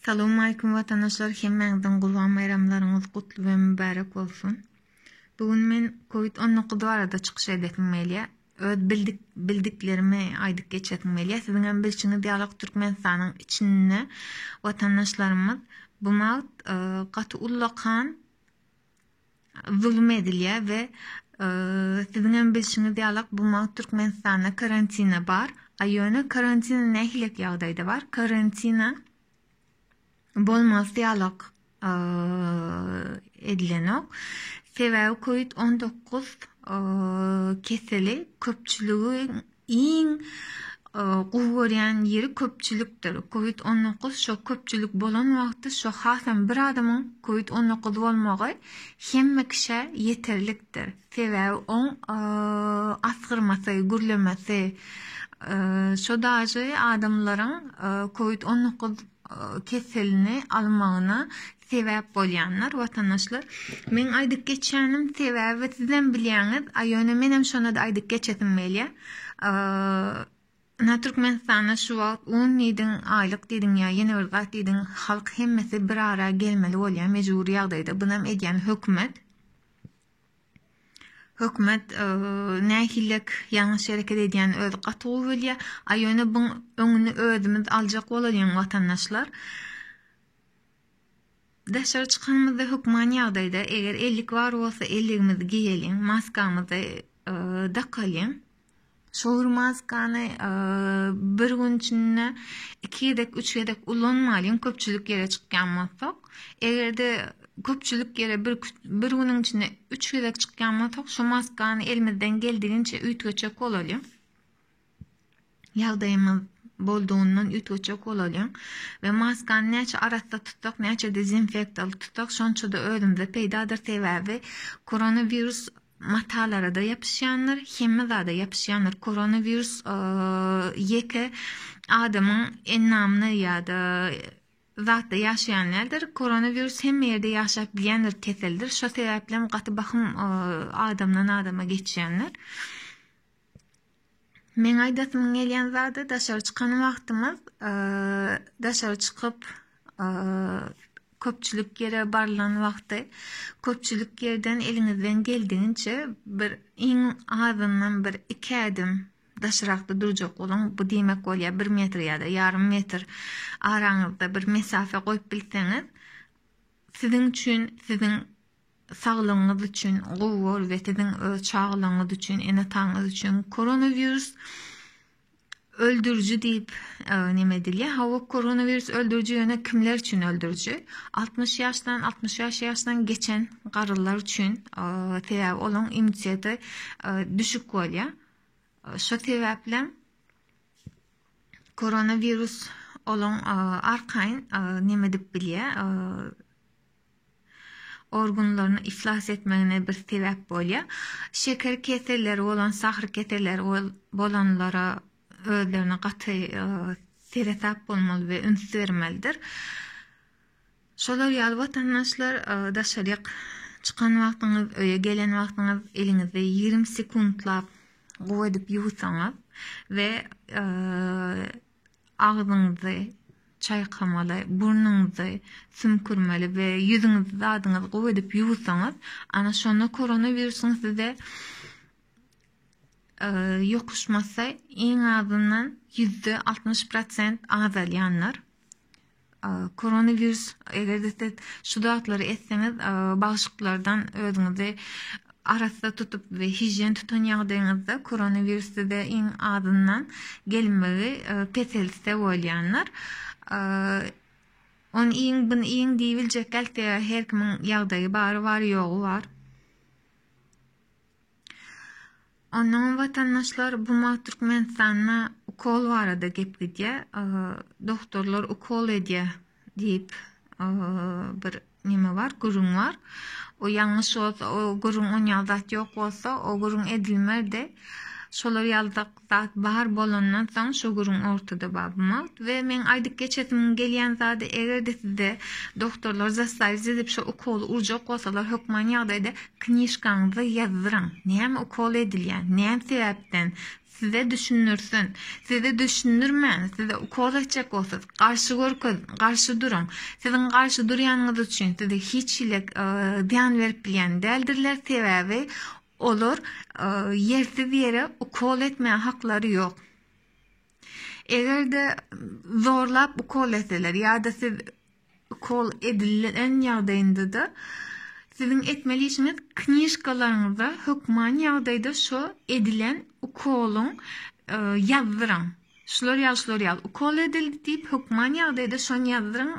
Salowmalikim watandaşlar hemmäňiziň gurban baýramlaryňyz gutly we mübärek bolsun. Bu gün men Covid 19 barada çykyş edesim gelýär. Öz bildik bildiklerimi aýdyp geçesim gelýär. Siziňem bilşiňiz ýaly Türkmenistanyň içinde watandaşlarymyz bu wagt gaty ullakan zulum edilýär we siziňem bilşiňiz ýalak bu wagt Türkmenistanda karantina bar. A ýöne karantina nähilek ýagdaýda bar? Karantina bolmaz ýalak edilenok. Sebäbi covid 19 keseli köpçüligiň Iň gowy görýän ýeri köpçülikdir. Covid 19 şo köpçülik bolan wagty şo hasam bir adamyň covid 19 bolmagy hemme kişä ýeterlikdir. Sebäbi oň asgyrmasy, gürlemesi şo daže adamlaryň covid 19 keselini almagyna sebäp bolýanlar watandaşlar. Meň aýdyp geçýänim sebäbi sizem bilýäňiz, a ýöne menem şonada aýdyp geçesim gelýär. Ynha Türkmenistanda şu wagt un diýdiň, aýlyk diýdiň ýa ýene bir zat diýdiň, halk hemmesi bir ara gelmeli bolýar mejbury ýagdaýda. Bunam edýän hökümet. Hökümet nähilek ýalňyş hereket edýänini özi gaty gowy bilýär. A ýöne buň öňüni özümiz aljak bolalyň watandaşlar. Daşary çykanymyzda hökman ýagdaýda eger ellik bar bolsa elligimizi geýeliň, maskamyzy dakalyň. Şol bir maskany bir gün içinde iki gezek, üç gezek ulanmalyň köpçülik ýere çykýan bolsak. Eger-de köpçülik ýere bir, bir günüň içinde üç gezek çykýan bolsak, şu maskany elimizden geldiginçe üýtgetjek bolalyň. Ýagdaýymyz boldugyndan üýtgetjek bolalyň. We maskany näçe arassa tutsak, näçe dezinfeksiýaly tutsak, şonça-da özümize peýdadyr. Sebäbi koronawirus Matalara-da ýapyşýandyr, hemme zada ýapyşýandyr. Koronawirus ýeke adamyň endamyna ýa-da zatda ýaşaýan däldir. Koronawirus hemme ýerde ýaşap bilýän bir keseldir. Şo sebäplem gaty bahym adamdan adama geçýändir. Meň aýdasymyň gelýän zady daşary çykan wagtymyz daşary çykyp köpçülik ýere barylan wagty köpçülik ýerden eliňizden geldiginçe bir iň azyndan bir iki ädim daşrakda durjak boluň. Bu diýmek bolýar bir metr ýa-da ýarym metr araňyzda bir mesafe goýup bilseňiz siziň üçin siziň saglygyňyz üçin gowy bor we siziň öz çagalaryňyz üçin, ene-ataňyz üçin koronawirus öldüriji diýip e, neme edilýär. Hawa, koronawirus öldüriji ýöne kimler üçin öldüriji? 60 ýaşdan, 65 ýaşdan geçen garrylar üçin, e, sebäbi olaryň immuniteti e, düşük bolýar. Şo sebäpli koronawirus olaryň arkaýyn neme edip bilýär? Organlaryny iflas etmegine bir sebäp bolýar. Şeker keselleri bolan, sahr keselleri bolanlara özlerine gaty seresap bolmaly we üns bermelidir. Şolar ýaly watandaşlar daşaryk çykan wagtyňyz, öýe gelen wagtyňyz eliňizi 20 sekuntlap gowy edip ýuwsaňyz we Agzyňyzy çaýkamaly, burnuňyzy sümkürmeli we ýüzüňizi zadyňyzy gowy edip ýuwsaňyz, ana şonda koronawirusyň size ýokuşmasy iň azyndan 60% prosent azalýandyr. Koronawirus eger-de siz şu zatlary etseňiz bagşyklardan özüňizi arassa tutup we hijiýen tutan ýagdaýyňyzda koronawirus size iň azyndan gelmegi peselse bolýandyr. Ony iýiň buny iýiň diýibiljek däl sebäbi her kimiň ýagdaýy bary bar ýogy bar. Onnoňam watandaşlar bu wagt Türkmenistanda ukol barada gep gidýär. Doktorlar ukol edýär diýip bir neme bar, gürrüň bar. O ýalňyş bolsa, o gürrüň onýa zat ýok bolsa, o gürrüň edilmerdi. Şolar ýaly zat bar bolandan soň şu gürrüň ortada bar bu wagt we meň aýdyp geçesim gelýän zady egerde size dogtorlar zastawiť edip şo ukoly urjak bolsalar hökman ýagdaýda knižkaňyzda ýazdyryň näme ukol edilýän näme sebäpden size düşündirsin size düşündirmän size ukol etjek bolsa garşy görkez garşy duruň siziň garşy durýanyňyz üçin size hiç hili zyýan berip bilýän däldirler sebäbi Olar ýersiz ýere ukol etmäge haklary ýok. Eger-de zorlap ukol etseler ýa-da siz ukol edilen ýagdaýynda-da siziň etmeli işiňiz knižkalaryňyzda hökman ýagdaýda şo edilen ukolyň ýazdyryň. Şular ýaly şular ýaly ukol edildi diýip hökman ýagdaýda şony ýazdyryň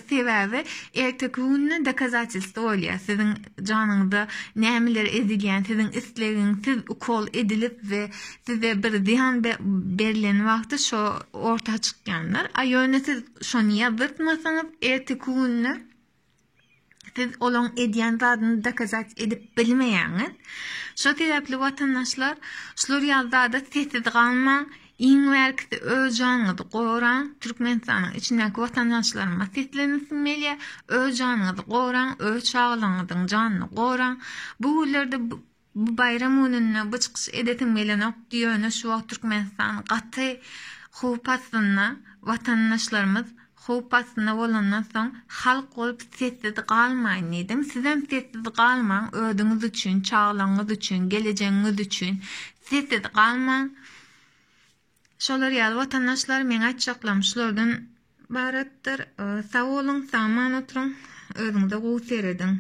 sebäbi erteki günde dokazatelstwo bolýar siziň janyňyzda nämeler edilýän siziň islegiňsiz ukol edilip we size bir zyýan berlen wagty şo orta çykýanlar a ýöne siz şony ýazdyrtmasaňyz erteki günde Siz olaň edýän zadyny dokazat edip bilmeýäňiz. Şo sebäpli watandaşlar, şular ýaly zada sessiz galmaň, iň bärkisi öz janyňyzy goraň, Türkmenistanyň içindäki watandaşlaryma seslenesim gelýär, öz janyňyzy goraň, öz çagalaryňyzyň janyny goraň. Bu günlerde Bu baýram gününde bu çykyş edesim gelenokdy ýöne şu wagt Türkmenistan gaty howp astynda watandaşlarymyz howp astynda bolandan soň halk bolup sessiz galmaýyn diýdim sizem sessiz galmaň özüňiz üçin çagalaňyz üçin gelejegiňiz üçin sessiz galmaň şolar ýaly watandaşlar meň aýtjaklarym şulardan ybaratdyr sag boluň sag aman oturyň özüňize gowy serediň.